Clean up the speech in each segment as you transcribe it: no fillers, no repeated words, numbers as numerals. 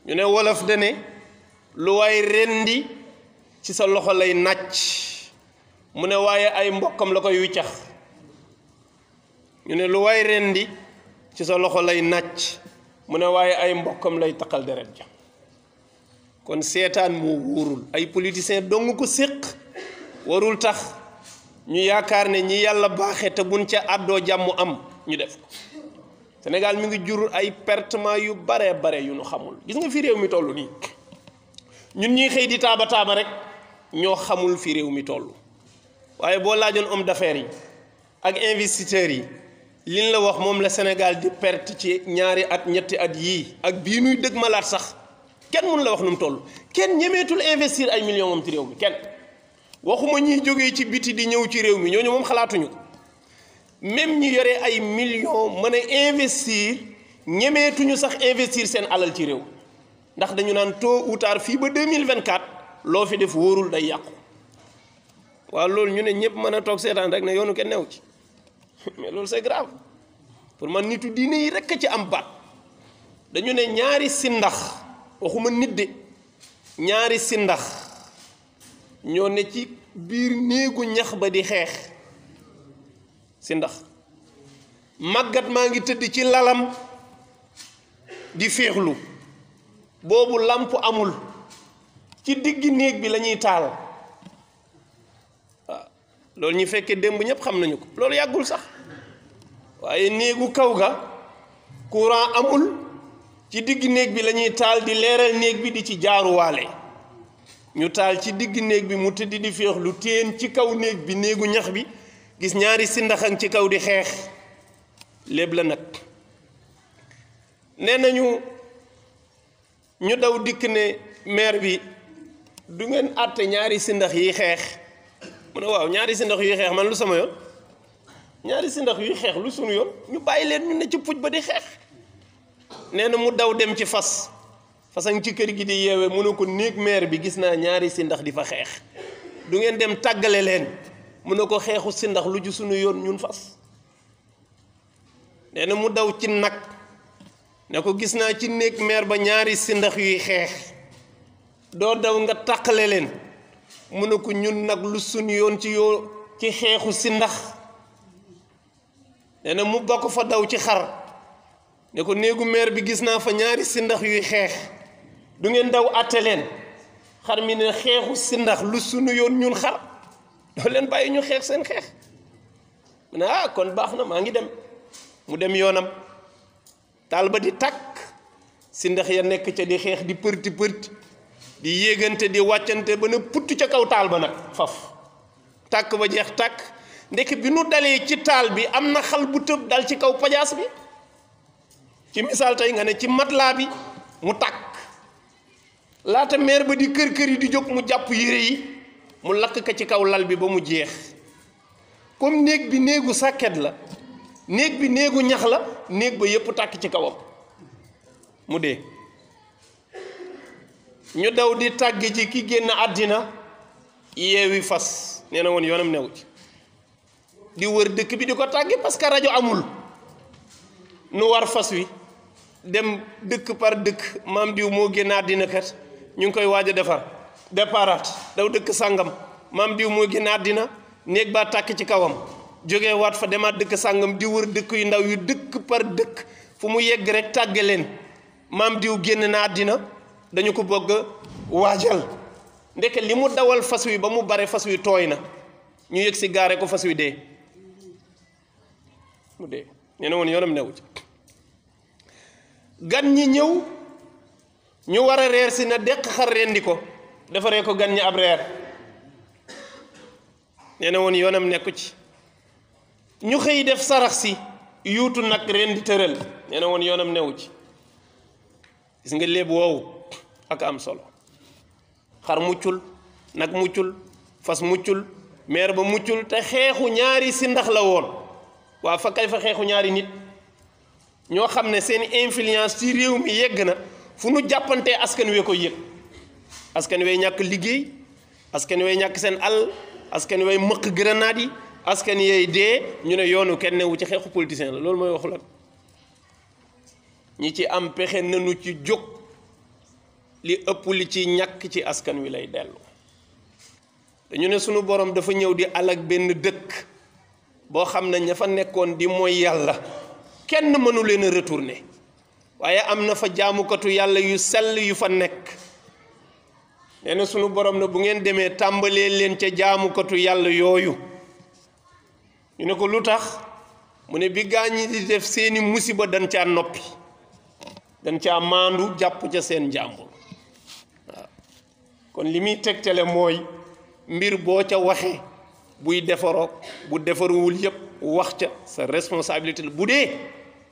ñu ne wolof dane lu waay rendi ci sa loxo lay nàcc mu ne waaye ay mbokkam la koy wiccax ñu ne lu waay rendi ci sa loxo lay nàcc mu ne waaye ay mbokkam lay taqal deret ja kon seetaan moo wóorul ay politiciens dong ko séq warul tax ñu yaakaar ne ñi yàlla baaxee te buñ ca àddoo jàmm am ñu def ko Sénégal mi ngi jur ay pertement yu bare yu nu xamul gis nga fi réew mi toll nii ñun ñuy xëy di taaba rek ñoo xamul fi réew mi toll waaye boo laajoon homme d'affaires yi ak investisseurs yi liñ la wax moom la Sénégal di perte ci ñaari at ñetti at yii ak bii nuy dëgg malaat sax kenn mun la wax nu mu toll kenn ñemeetul investir ay millions moom ci réew mi kenn waxuma ñiy jógee ci biti di ñëw ci réew mi ñooñu moom xalaatuñu ko même ñi yore ay millions mën a investir ñemeetuñu sax investir seen alal ci réew ndax dañu naan tôt ou tard fii ba 2024 loo fi def wóorul day yàqu waaw loolu ñu ne ñëpp mën a toog seetaan rek ne yoonu kenn new ci mais loolu c'est grave pour man nitu diine yi rekk ci am baat dañu ne ñaari sindax waxuma nit de ñaari sindax ñoo ne ci biir néegu ñax ba di xeex sindax màggat maa ngi tëdd ci lalam di féexlu boobu làmp amul ci diggi néeg bi la ñuy taal waaw loolu ñu fekkee démb ñëpp xam nañu ko loolu yàggul sax waaye néegu kaw ga courant amul ci diggi néeg bi la ñuy taal di leeral néeg bi di ci jaaruwaale ñu taal ci diggi néeg bi mu tëdd di féexlu téen ci kaw néeg bi néegu ñax bi gis ñaari sindaxang ci kaw di xeex léeb la nag nee nañu ñu daw dikk ne maire bi du ngeen àtte ñaari sindax yi xeex mu ne waaw ñaari sindax yuy xeex man lu sama yoon ñaari sindax yuy xeex lu sunu yoon ñu bàyyi leen ñu ne ci puj ba di xeex nee na mu daw dem ci fasang ci kër gi di yeewe mu ne ko néeg maire bi gis naa ñaari sindax di fa xeex du ngeen dem tàggale leen mu ne ko xeexu sindax lu ju sunu yoon ñun fas nee na mu daw ci nag ne ko gis naa ci néeg maire ba ñaari sindax yuy xeex doo daw nga tàqale leen mu ne ko ñun nag lu sunu yoon ci xeexu sindax nee na mu bokk fa daw ci xar ne ko néegu maire bi gis naa fa ñaari sindax yuy xeex du ngeen daw àtte leen xar mi ne xeexu sindax lu sunu yoon ñun xar doo leen bàyyi ñu xeex seen xeex mu ne kon baax na maa ngi dem mu dem yoonam taal ba di tàkk sindax ya nekk ca di xeex di përti di yéegante di wàccante ba na putt ca kaw taal ba nag faf tàkk ba jeex tàkk ndekk bi nu dalee ci taal bi am na xal bu tëb dal ci kaw pajaas bi ci misaal tey nga ne ci matelas bi mu tàkk laata meer ba di kër yi di jóg mu jàpp yére yi mu lakk ka ci kaw lal bi ba mu jeex comme néeg bi néegu sàkket la néeg bi néegu ñax la néeg ba yépp tàkk ci kawam mu dee ñu daw di tàgg ci ki génn àddina yeewi fas nee na woon yoonam new ci di wër dëkk bi di ko tàggi parce que rajo amul nu war fas wi dem dëkk par dëkk maam diw moo génn àddina kat ñu ngi koy waaj a defar déparaat daw dëkk sàngam maam diw moo génn àddina néeg baa tàkk ci kawam jógee waat fa demaat dëkk sàngam di wër dëkk yu ndaw yu dëkk par dëkk fu mu yegg rek tàgge leen maam diw génn na àddina dañu ko bëgg waajal ndeke li mu dawal fas wi ba mu bare fas wi tooy na ñu yëg si gaare ko fas wi dee mu dee nee na woon yoonam newu ci gan ñi ñëw ñu war a reer si na deq xar rendi ko defaree ko gan ñi ab reer nee na woon yoonam nekku ci ñu xëy def sarax si yuutu nag rendi tëral nee na woon yoonam newu ci gis nga léeb woowu ak am solo xar muccul nag muccul fas muccul meer ba muccul te xeexu ñaari sindax la woon waa fa kay fa xeexu ñaari nit ñoo xam ne seen influence ci réew mi yegg na fu nu jàppantee askan wee koy yëg askan wee ñàkk liggéey askan wee ñàkk seen àll askan wee mëq grenade yi askan yeey dee ñu ne yoonu kenn newu ci xeexu politicien la loolu mooy waxu lan ñi ci am pexe nanu ci jóg li ëpp li ci ñàkk ci askan wi lay dellu dañu ne sunu borom dafa ñëw di alak benn dëkk boo xam ne ña fa nekkoon di mooy yàlla kenn mënu leen a retourner waaye am na fa jaamukatu yàlla yu sell yu fa nekk nee na sunu borom na bu ngeen demee tàmbalee leen ca jaamukatu yàlla yooyu ñu ne ko lu tax mu ne bi gaañi di def seeni musiba dañ caa noppi dañ caa maandu jàpp ca seen njàmbur waaw kon li muy tegtale mooy mbir boo ca waxee buy defaroog bu defaruwul yépp wax ca sa responsabilité la bu dee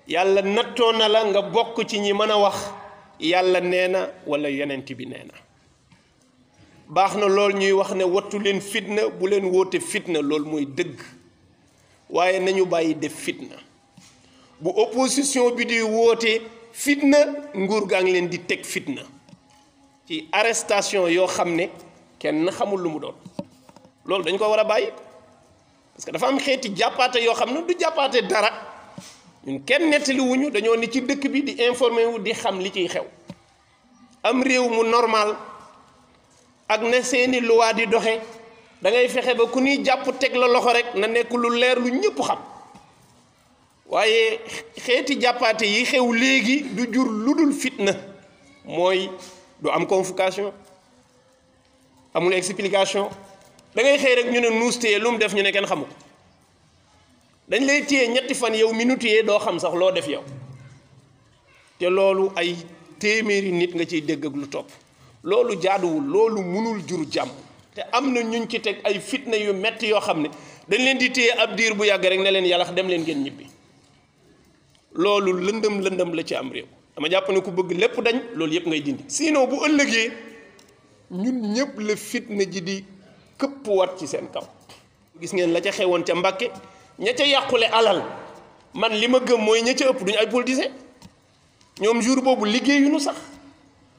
yàlla nattoo na la nga bokk ci ñi mën a wax yàlla nee na wala yonent bi nee na baax na lool ñuy wax ne wattu leen fitna bu leen woote fitna loolu mooy dëgg waaye nañu bàyyi def fitna bu opposition bi di woote fitna nguur gaa ngi leen di teg fitna ci arrestation yoo xam ne kenn xamul lu mu doon loolu dañ ko war a bàyyi parce que dafa am xeeti jàppaate yoo xam ne du jàppaate dara ñun kenn nettali wuñu dañoo ni ci dëkk bi di informé wu di xam li ciy xew am réew mu normal ak na seeni loi di doxe da ngay fexe ba ku ñuy jàpp teg la loxo rek na nekk lu leer lu ñëpp xam waaye xeeti jàppaate yi xew léegi du jur lu dul fitna mooy du am convocation amul explication da ngay xëy rek ñu ne nuus téye lu mu def ñu ne kenn xamu ko dañ lay téye ñetti fan yow minute doo xam sax loo def yow te loolu ay téeméeri nit nga ciy dégg ak lu topp loolu jaaduwul loolu mënul jur jàmm te am na ñuñ ci teg ay fitna yu metti yoo xam ne dañ leen di téye ab diir bu yàgg rek ne leen yàlla dem leen ngeen ñibbi loolu lëndëm la ci am réew dama jàpp ne ku bëgg lépp dañ loolu yëpp ngay dindi sinon bu ëllëgee ñun ñëpp la fitna ji di këpp wat ci seen kaw gis ngeen la ca xewoon ca Mbàkke ña ca yàqule alal man li ma gëm mooy ña ca ëpp duñu ay politiciens ñoom jour boobu liggéeyuñu sax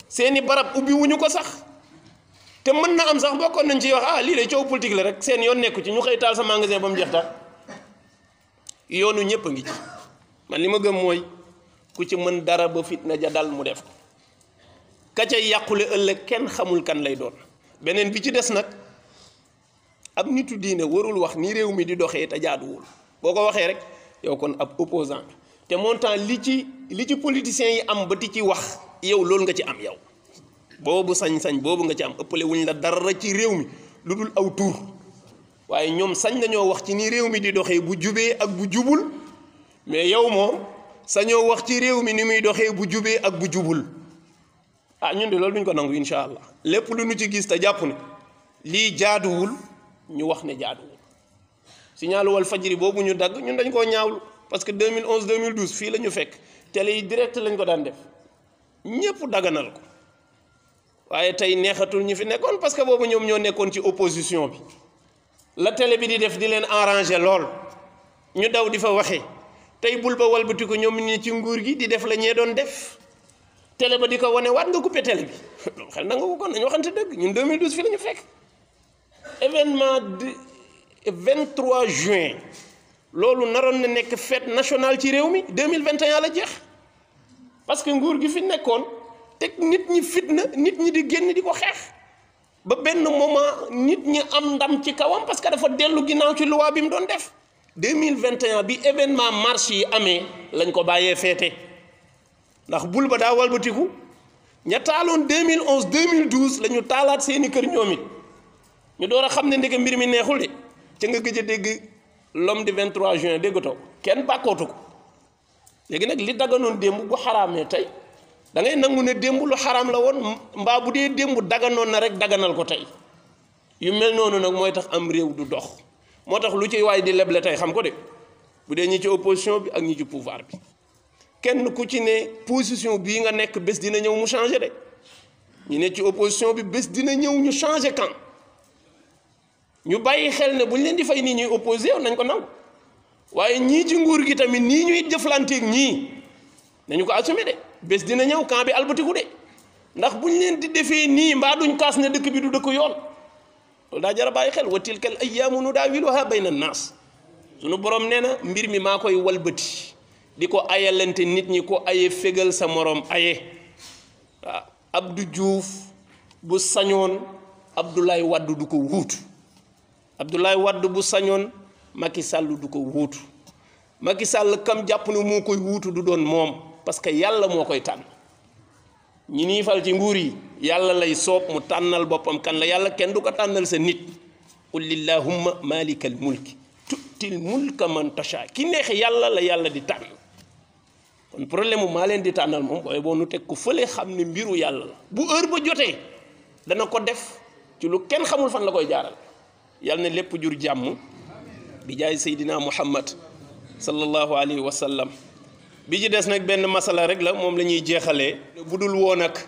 seeni barab ubbi wuñu ko sax te mën na am sax bokkoon nañ ci wax lii de coow politique la rek seen yoon nekku ci ñu xëy taal sa magasin ba mu jeex tax yoonu ñëpp a ngi ci man li ma gëm mooy ku ci mën dara ba fitna ja dal mu def ko ka ca yàqule ëllëg kenn xamul kan lay doon beneen bi ci des nag ab nitu diine warul wax ni réew mi di doxee te jaaduwul boo ko waxee rek yow kon ab opposant te montant li ci politiciens yi am ba ti ci wax yow loolu nga ci am yow boobu sañ-sañ boobu nga ci am ëppale wuñ la dara ci réew mi lu dul aw tuur waaye ñoom sañ nañoo wax ci ni réew mi di doxee bu jubee ak bu jubul mais yow moom sañoo wax ci réew mi ni muy doxee bu jubee ak bu jubul ñun de loolu duñ ko nangu incha allah lépp lu ñu ci gis te jàpp ne lii jaaduwul ñu wax ne jaaduwul signalu wal fajri boobu ñu dagg ñun dañ koo ñaawlu parce que 2011 2012 fii la ñu fekk télé yi direct lañ ko daan def ñëpp daganal ko waaye tey neexatul ñu fi nekkoon parce que boobu ñoom ñoo nekkoon ci opposition bi la télé bi di def di leen arrangé lool ñu daw di fa waxee tey bul ba walbati ko ñoom ñi ci nguur gi di def la ñee doon def télé ba di ko wane waat nga coupé télé bi loolu xel na nga ko kon nañu waxante dëgg ñun 2012 fii la ñu fekk événement de 23 juin loolu naroon na nekk fête nationale ci réew mi 2021 la jeex parce que nguur gi fi nekkoon teg nit ñi fitna nit ñi di génn di ko xeex ba benn moment nit ñi am ndam ci kawam parce que dafa dellu ginnaaw ci loi bi mu doon def 2021 bi événement marche yi amee lañ ko bàyyee feete ndax bul ba daa walbatiku ña taaloon 2011 2012 la ñu taalaat seeni kër ñoom it ñu door a xam ne ndeke mbir mi neexul de ca nga gëj a dégg l'homme du 23 juin déggatoo kenn bàkkootu ko léegi nag li daganoon démb bu xaraamee tey da ngay nangu ne démb lu xaraam la woon mbaa bu dee démb daganoon na rek daganal ko tey yu mel noonu nag mooy tax am réew du dox moo tax lu ci waay di leble tey xam ko de bu dee ñi ci opposition bi ak ñi ci pouvoir bi kenn ku ci ne position bii nga nekk bés dina ñëw mu changé de ñu ne ci opposition bi bés dina ñëw ñu changé camp ñu bàyyi xel ne bu ñu leen di fay nii ñuy opposé yow nañ ko nangu waaye ñii ci nguur gi tamit nii ñuy jëflanteeg ñii nañu ko assumé de bés dina ñëw camp bi albatiku de ndax bu ñu leen di defee nii mbaa duñ kaas ne dëkk bi du dëkk yoon loolu daa jar a bàyyi xel wa tilkal ayyaamu nudaawiluhaa bayna naas sunu borom nee na mbir mi maa koy walbati di ko ayalante nit ñi ko aye fégal sa morom aye waaw Abdou Diouf bu sañoon Abdoulaye Wade du ko wuutu Abdoulaye Wade bu sañoon Macky Sall du ko wuutu Macky Sall kam jàpp ne moo koy wuutu du doon moom parce que yàlla moo koy tànn ñi nii fal ci nguur yi yàlla lay soob mu tànnal boppam kan la yàlla kenn du ko tànnal sa nit qul lillahumma malikal mulki tu'til mulka man tasha ki neex yàlla la yàlla di tànn kon problème maa leen di tànnal moom booy boo nu teg ko fële xam ne mbiru yàlla la bu heure ba jotee dana ko def ci lu kenn xamul fan la koy jaaral yàlla na lépp jur jàmm bi jaay Seydina Muhammad sallallahu alayhi wa sallam bi ci des nag benn masala rek la moom la ñuy jeexalee bu dul woon ak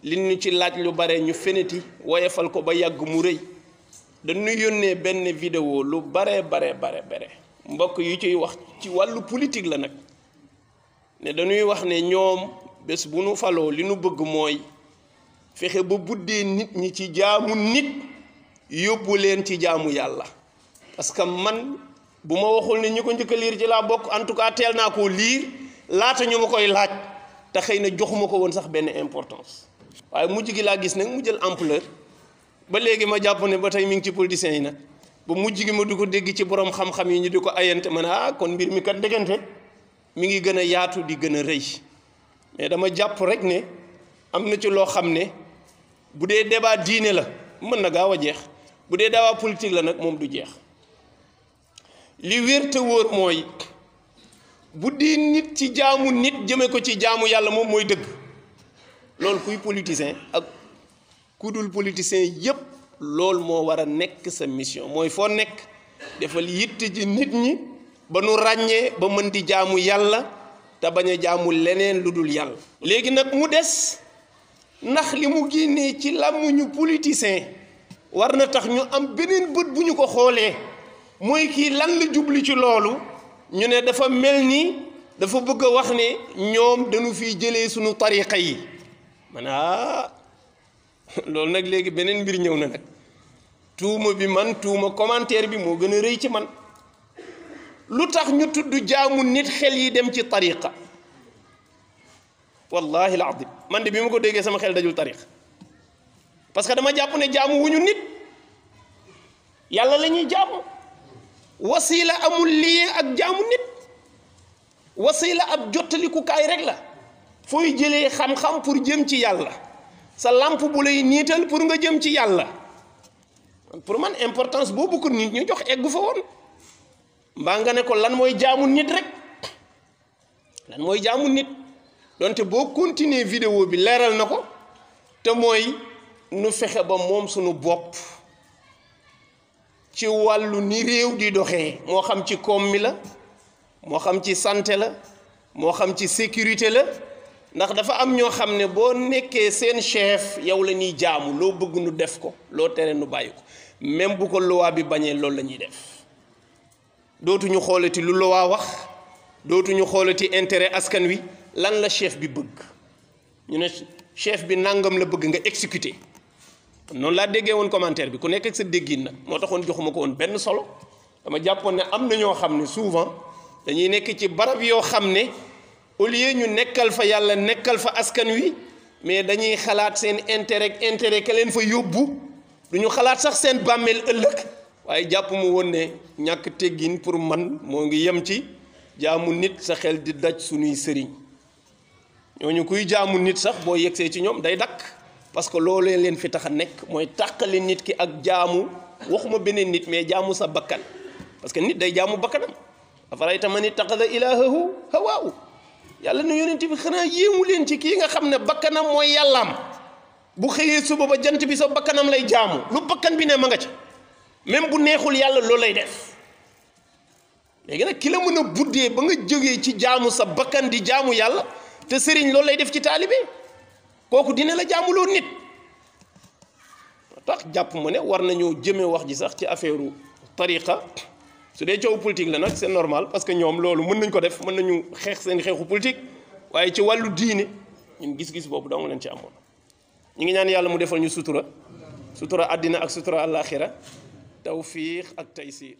li ñu ci laaj lu bare ñu feneti woyefal ko ba yàgg mu rëy dañu yónnee benn vidéo lu bare mbokk yu ciy wax ci wàllu politique la nag ne dañuy wax ne ñoom bés bu nu faloo li nu bëgg mooy fexe ba buddee nit ñi ci jaamu nit yóbbu leen ci jaamu yàlla parce que man bu ma waxul ne ñi ko njëkk a liir ci laa bokk en tout cas teel naa koo liir laata ñu ma koy laaj te xëy na joxuma ko woon sax benn importance waaye mujj gi laa gis nag mu jël ampleur ba léegi ma jàpp ne ba tey mi ngi ci politiciens yi nag ba mujj gi ma du ko dégg ci borom xam-xam yi ñu di ko ayante man kon mbir mi kat déggante mi ngi gën a yaatu di gën a rëy mais dama jàpp rek ne am na ci loo xam ne bu dee débat diine la mën na gaaw a jeex bu dee débat politique la nag moom du jeex li wér te wóor mooy bu di nit ci jaamu nit jëme ko ci jaamu yàlla moom mooy dëgg loolu kuy politicien ak ku dul politicien yépp loolu moo war a nekk sa mission mooy foo nekk defal yitte ji nit ñi ba nu ràññee ba mën di jaamu yàlla te bañ a jaamu leneen lu dul yàlla léegi nag mu des ndax li mu génnee ci làmmuñu politicien war na tax ñu am beneen bët bu ñu ko xoolee mooy kii lan la jubli ci loolu ñu ne dafa mel ni dafa bëgg a wax ne ñoom dañu fiy jëlee sunu tariqa yi man loolu nag léegi beneen mbir ñëw na nag tuuma bi man tuuma commentaire bi moo gën a rëy ci man lu tax ñu tudd jaamu nit xel yi dem ci tariqa wallahi alazim man de bi ma ko déggee sama xel dajul tariqa parce que dama jàpp ne jaamu wuñu nit yàlla la ñuy jaamu wasila amul lien ak jaamu nit wasila ab jottalikukaay rek la fooy jëlee xam-xam pour jëm ci yàlla sa lamp bu lay niital pour nga jëm ci yàlla pour man importance boobu ko nit ñu jox eggu fa woon mbaa nga ne ko lan mooy jaamu nit rek lan mooy jaamu nit donte boo continuer vidéo bi leeral na ko te mooy nu fexe ba moom sunu bopp ci wàllu ni réew di doxee moo xam ci koom mi la moo xam ci santé la moo xam ci sécurité la ndax dafa am ñoo xam ne boo nekkee seen chef yow la ñuy jaamu loo bëgg nu def ko loo tere nu bàyyi ko même bu ko loi bi bañee loolu la ñuy def dootuñu xoolati lu loi wax dootuñu xoolati intérêt askan wi lan la chef bi bëgg ñu ne chef bi nangam la bëgg nga exécuter noonu laa déggee woon commentaire bi ku nekk ak sa déggin nag moo taxoon joxuma ko woon benn solo dama jàppoon ne am na ñoo xam ne souvent dañuy nekk ci barab yoo xam ne au lieu ñu nekkal fa yàlla nekkal fa askan wi mais dañuy xalaat seen intérêt ka leen fa yóbbu du ñu xalaat sax seen bàmmeel ëllëg waaye jàpp mu woon ne ñàkk teggin pour man moo ngi yem ci jaamu nit sa xel di daj suñuy sëriñ ñooñu kuy jaamu nit sax boo yegsee ci ñoom day dakk parce que loolee leen fi tax a nekk mooy tàqale nit ki ak jaamu waxuma beneen nit mais jaamu sa bakkan parce que nit day jaamu bakkanam afarayta man ittaxada ilaahahu hawaahu yàlla na yonent bi xanaa yéemu leen ci kii nga xam ne bakkanam mooy yàllaam bu xëyee suba ba jant bi sa bakkanam lay jaamu lu bakkan bi ne ma nga ca même bu neexul yàlla loolu lay def léegi nag ki la mën a buddee ba nga jógee ci jaamu sa bakkan di jaamu yàlla te sëriñ loolu lay def ci taalibe kooku dina la jaamuloo nit tax jàpp ma ne war nañoo jëmee wax ji sax ci affaire tariqa su dee coow politique la nag c'est normal parce que ñoom loolu mën nañ ko def mën nañu xeex seen xeexu politique waaye ci wàllu diine ñun gis-gis boobu dong leen ci amoon ñu ngi ñaan yàlla mu defal ñu sutura àddina ak sutura àllaaxira tawfiix ak taysiir